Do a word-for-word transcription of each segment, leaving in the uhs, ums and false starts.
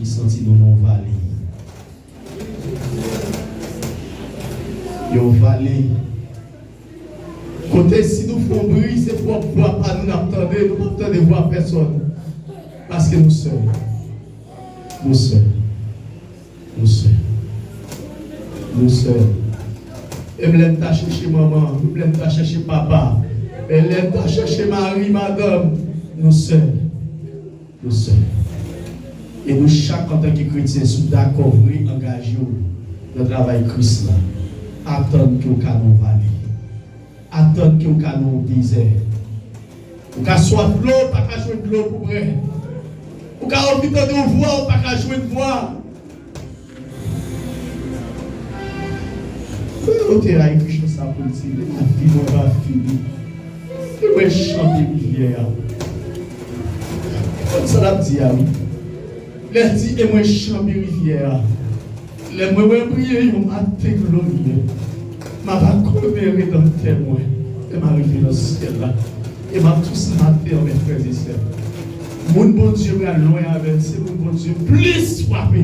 Santi nou nan yon vale. Yon vale. Kote si nou fè yon bri, se pwòp vwa pa nou n ap tande, nou p ap tande vwa pèsòn. Paske nou sèl. Nou sèl. Nou sèl. Nou sèl. E m lè m ta chèche manman, m lè m ta chèche papa, e lè m ta chèche mari, madanm, nou sèl. Nou sèl. E nou chak, antanke kretyen, si w dakò vre angaje w nan travay Kris la, atann ke w ka nan yon vale. Atann ke w ka nan yon dezè. Ou ka swaf dlo, ou pa ka jwenn dlo pou bwè. Ou ka anvi tande yon vwa, ou pa ka jwenn vwa. Mwen, otè a ekri chan sa pou l di, "E lavi mwen va fini. E mwen chan de rivyè a." Konn sa l ap di a, wi. Lè l di, "E mwen chan de rivyè a." Lè mwen wè briye yon maten glorye, m ava klonere nan tè mwen, e m a rive nan syèl la, e m ap di sa maten an, mes frères et sœurs. Moun Bondye pral lwen avè l, se moun Bondye plis frape.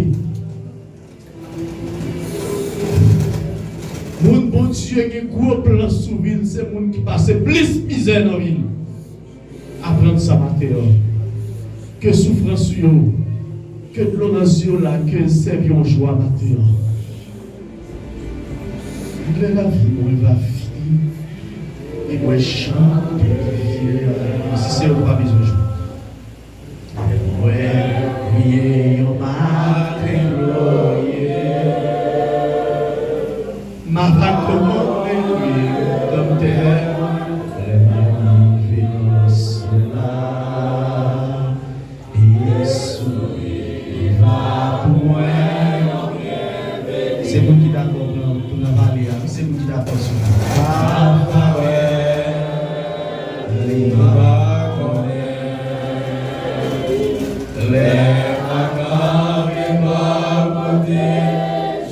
Moun Bondye gen gwo plan sou vi l, se moun ki pase plis mizè nan vi l. Aprann sa maten an. Ke soufrans ou yo, ke dlo nan zye w la, ke l sèvi yon jwa maten an. Lè lavi mwen va fini, e mwen chan de rivyè. Si se ou pa bezwen jwe. Mwen priye yon maten glorye. M ava klonere nan tè mwen, lè m a rive nan syèl la. Pyès li va pou mwen. Se moun ki dakò pran, pran vale a, wi. Se moun ki dakò sou li. Papa wè, li va konnen. Lè m a kanpe bò kote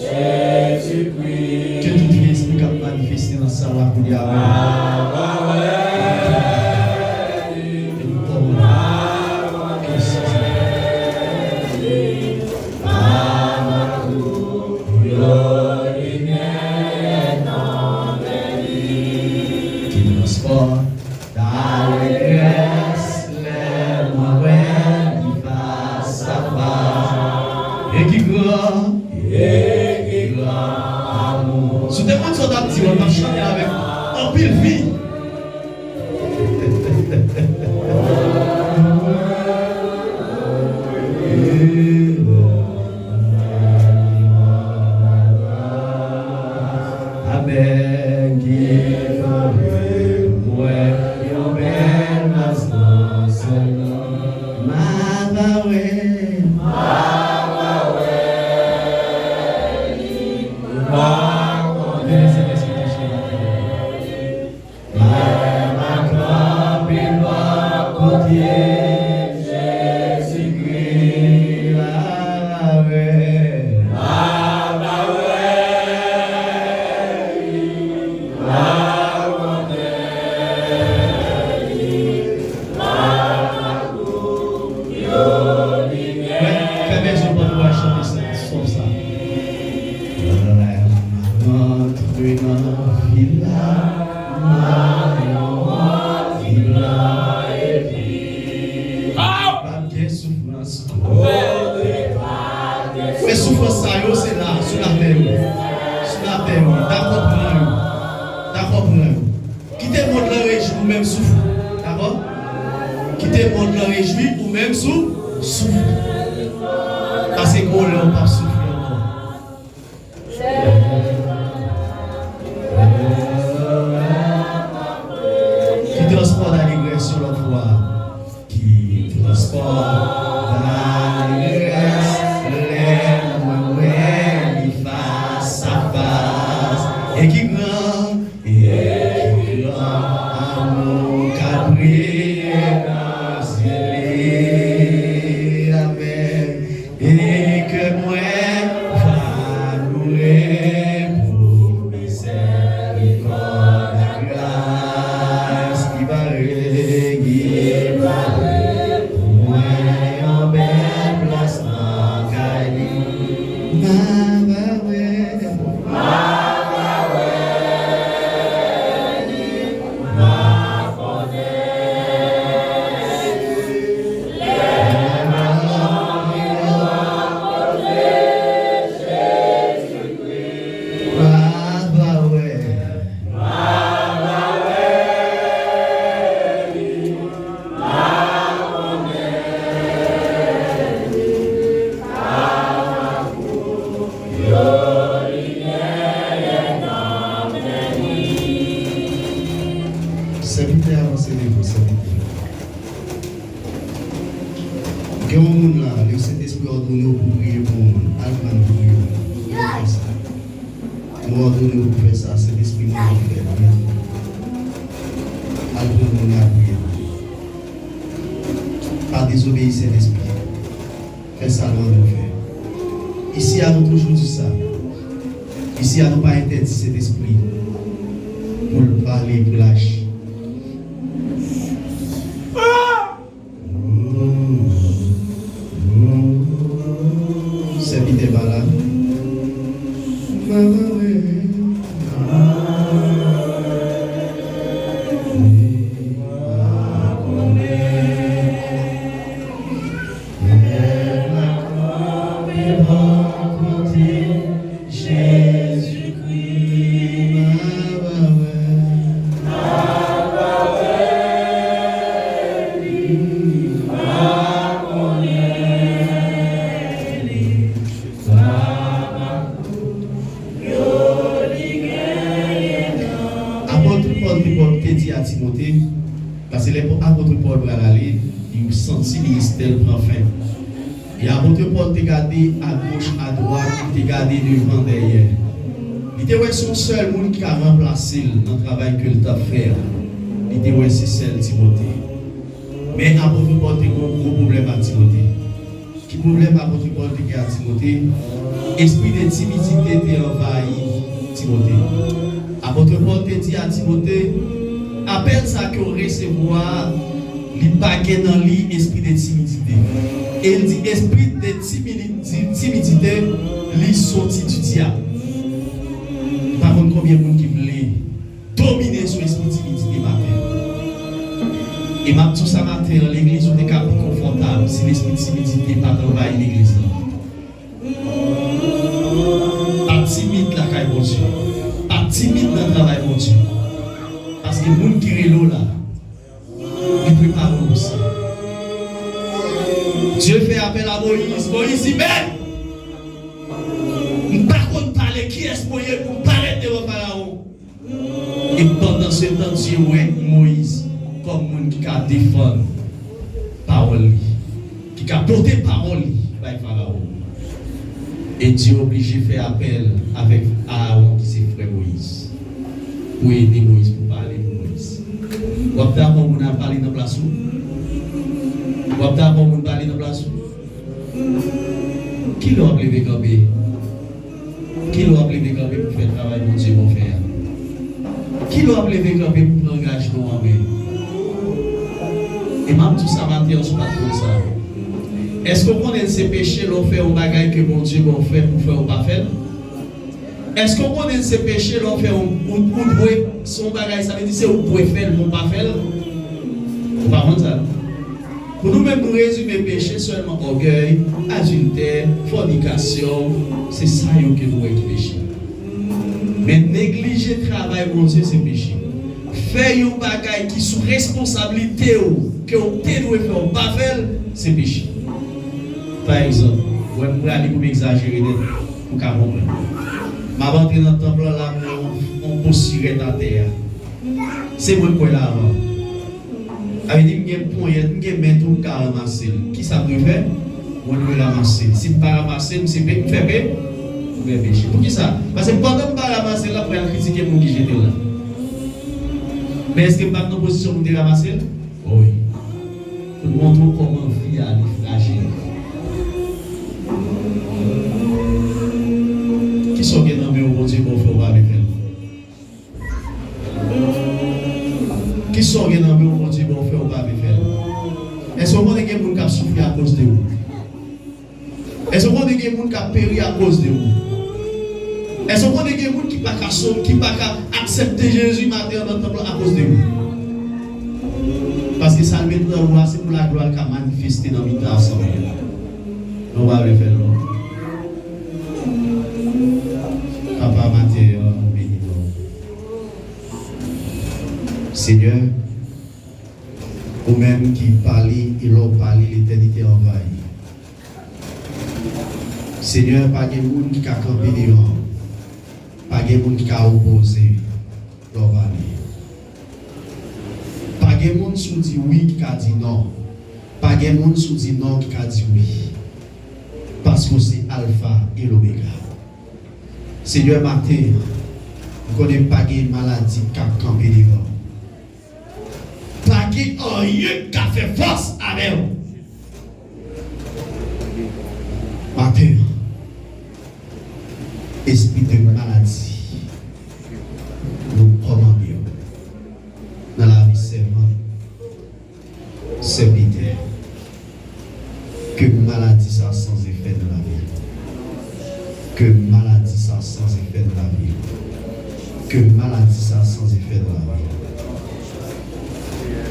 Jezikri. Ke tout vye espri k ap manifeste nan sal la kounye a, wi. Papa wè. Ki transpòte alegrès lè mwen wè li fas a fas. E ki gran, e ki gran amou. Si w te konn sa w t ap di, w t ap chante avèk anpil vi. Amèn. Ki kanpe pou mwen yon bèl mas nan sèl la. M ava wè. M ava wè. M ava wè. Lè m a kanpe bò kote Jezikri, m ava wè, m ava wè li, m ava konnen li, m ava Fè, fè bèzyon pandan w ap chante sa, sòf sa. Lè m rantre nan vil la, m a wè yon wòb blan epi pa t gen soufrans. Wè soufrans sa yo, se la, sou latè yo. Sou latè yo. Dakò pran yo. Dakò pran yo. Kite mond lan rejwi, ou menm soufri. Dakò? Kite mond lan rejwi, ou menm sou, soufri. Paske gon lè ou p ap soufri ankò. Ki transpòte alegrès yon lòt fwa. Ki transpòte alegrès lè mwen wè li fas a fas. E ki gran E ki gran amou k ap briye nan zye li. Amèn. E ke mwen Yon moun la, le Sentespri òdone w pou priye pou yon moun. Al pran priye w. Fè sa. Mwen òdone w pou fè sa. Sentespri mwen fè l. Al pran moun la priye. Pa dezobeyi Sentespri. Fè sa l mande w fè. Isi a, nou toujou di sa. Isi a, nou pa entèdi Sentespri pou l pale, pou l aji. Sèvitè pa la. Apot Pòl te, Pòl te di a Timote, paske lè apot Pòl pral ale, li santi ministè l pran fen. E apot Pòl te gade agoch, adwat, li te gade devan, dèyè. Li te wè se yon sèl moun ki ka ranplase l nan travay ke l t ap fè a. Li te wè se sèl Timote. Men apot Pòl te gen yon gwo pwoblèm ak Timote. Ki pwoblèm apot Pòl te gen ak Timote? Espri de timidite te anvayi Timote. Apot Pòl te di a Timote, apèl sa ke w resevwa a, li pa gen nan li espri de timidite. E l di, espri de timidi-, ti-, timidite, li soti di dyab. M pa konn konbyen moun ki vle domine sou espri timidite maten. E m ap di w sa maten an, legliz ou te ka pi konfòtab si lespri timidite pa t anvayi legliz lan. Pa timid lakay Bondye. Pa timid nan travay Bondye. Paske moun ki rele w la, li prepare w pou sa. Dye fè apèl a Moyiz. Moyiz di, men, m pa konn pale, kiyès mwen ye pou m parèt devan Farawon? E pandansetan, Dye wè Moyiz kòm moun ki ka defann pawòl li, ki ka pote pawòl li bay Farawon. E Dye oblije fè apèl avèk Aawon, ki se frè Moyiz, pou ede Moyiz, pou pale pou Moyiz. W ap dakò moun al pale nan plas ou? W ap dakò moun pale nan plas ou? Kilè w ap leve kanpe? Kilè w ap leve kanpe pou fè travay Bondye ba w fè a? Kilè w ap leve kanpe pou pran angajman w an men? E m ap di w sa maten an, si w pa t konn sa. Èske w konnen se peche lè w fè yon bagay ke Bondye ba w fè pou fè w pa fè l? Èske w konnen se peche lè w fè yon, ou, ou dwe, se yon bagay, sa vle di se ou dwe fè l, men w pa fè l? Ou pa konn sa? Pou nou menm, nou rezime peche sèlman ògèy, adiltè, fònikasyon, se sa yo ke nou wè ki peche. Men neglije travay Bondye se peche. Fè yon bagay ki sou responsablite w, ke w te dwe fè, w pa fè l, se peche. Pa egzanp, wè m prale pou m egzajere nèt, pou w ka konprann. M ap antre nan tanp lan la, m wè yon, yon po sirèt atè a. Se mwen k kwè l avan. Sa vle di m gen ponyèt, m gen men tou, m ka ranmase l. Kisa m dwe fè? Mwen dwe ranmase l. Si m pa ranmase l, m se pe-, m fè pe-, m fè peche. Poukisa? Paske pandan m pa ranmase l la, m pral kritike moun ki jete l la. Men èske m pa t nan pozisyon pou m te ranmase l? Wi. Pou m montre w kòman vi a li frajil. Kisa w gen nan men w Bondye ba w fè w pa vle fè l? Kisa w gen nan men w Bondye ba w fè w pa vle fè l? Èske w konnen gen moun k ap soufri akoz de ou? Èske w konnen gen moun k ap peri akoz de ou? Èske w konnen gen moun ki pa ka sot, ki pa ka aksepte Jezi maten an nan tanp lan akoz de ou? Paske sa l met nan ou a, se pou laglwa l ka manifeste nan mitan asanble a. Non, w pa vle fè l non. Papa, maten an, nou beni non w. Senyè, ou menm ki pale, e lè w pale, letènite anvayi. Senyè, pa gen moun ki ka kanpe devan w. Pa gen moun ki ka opoze lè w pale. Pa gen moun, si w di wi, ki ka di non. Pa gen moun si w di non ki ka di wi. Paske w se Alfa e Lomega. Senyè, maten an, m konnen pa gen maladi k ap kanpe devan w. Pa gen anyen k ka fè fas avè w. Maten an, espri de maladi, nou kòmande w nan lavi sèvant, sèvitè. Ke maladi sa san efè nan lavi w. Ke maladi sa san efè nan lavi w. Ke maladi sa san efè nan lavi w.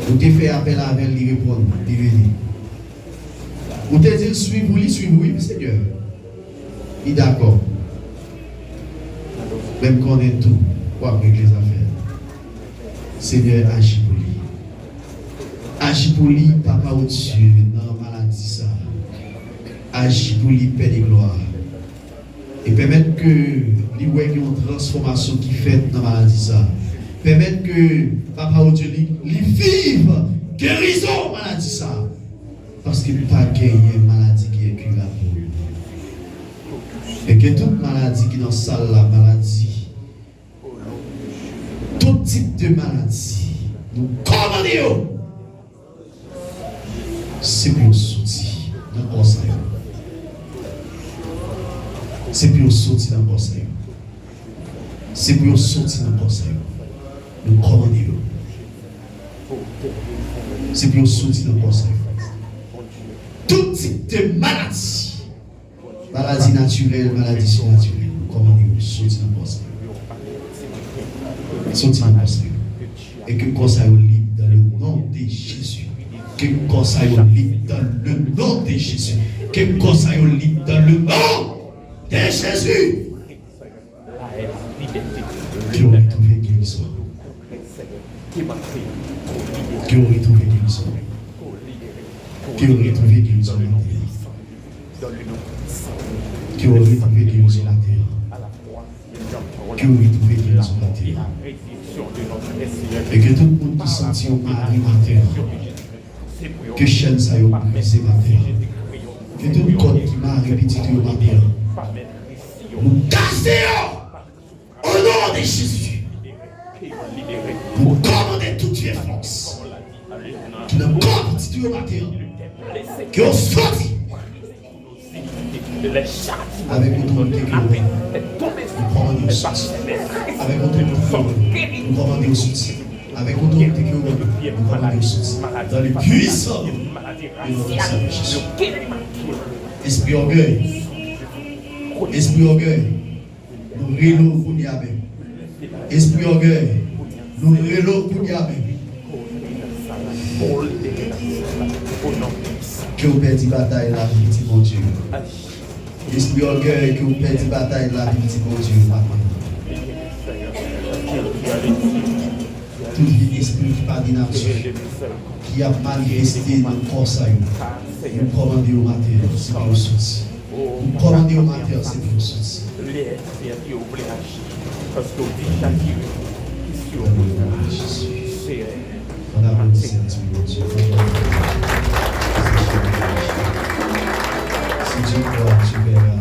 Ou te fè apèl avè l, li reponn, li vini. Ou te di l swiv ou, li swiv ou, wi, Senyè. Li dakò. Men m konnen tou, w ap regle zafè l. Senyè, aji pou li. Aji pou li, Papa o Dye, nan maladi sa. Aji pou li, Pè de glwa. E pèmèt ke li wè gen yon transfòmasyon ki fèt nan maladi sa. Pèmèt ke, Papa o Dye, li, li viv gerizon maladi sa. Paske pa genyen maladi ki enkirab pou li. E ke tout maladi ki nan sal la, maladi, tout tip de maladi, nou kòmande yo. Se pou yo soti nan kò sa yo. Se pou yo soti nan kò sa yo. Se pou yo soti nan kò sa yo. Nou kòmande yo. Se pou yo soti nan kò sa yo. Tout tip de maladi. Maladi natirèl, maladi sinatirèl. Nou kòmande yo soti nan kò sa yo. Soti nan kò sa yo. E ke kò sa yo lib dans le nom de Jésus. Ke kò sa yo lib dans le nom de Jésus. Ke kò sa yo lib dans le nom de Jésus. Ke w retwouve gerizon. Ke w retwouve gerizon. Ke w retwouve gerizon. Ke w retwouve gerizon maten an. Ke w retwouve gerizon maten an. E ke tout moun ki santi yo mare maten an, ke chèn sa yo brize maten an. Ke tout kòd ki mare pitit ou yo maten an, nou kase yo. O non de Jezi, nou kòmande tout vye fòs ki nan kò pitit ou yo maten an, ke yo soti avèk otorite ke yo gen. Nou kòmande yo soti avèk otorite ke yo gen. Nou kòmande yo soti avèk otorite ke yo gen. Nou kòmande yo soti dans le puissant de notre Seigneur Jésus. Espri ògèy, espri ògèy, nou rele w kounye a menm. Espri ògèy, nou rele w kounye a menm. Ke w pèdi batay lavi pitit Bondye yo. Espri ògèy, ke w pèdi batay lavi pitit Bondye yo maten. Tout vye espri ki pa de nati, ki ap manifeste nan kò sa yo, nou kòmande yo maten an, se pou yo soti. Nou kòmande yo maten an, se pou yo soti. Nan non de Jezi. Ann aplodi Sentespri Bondye. Si Dieu croit, tu verras.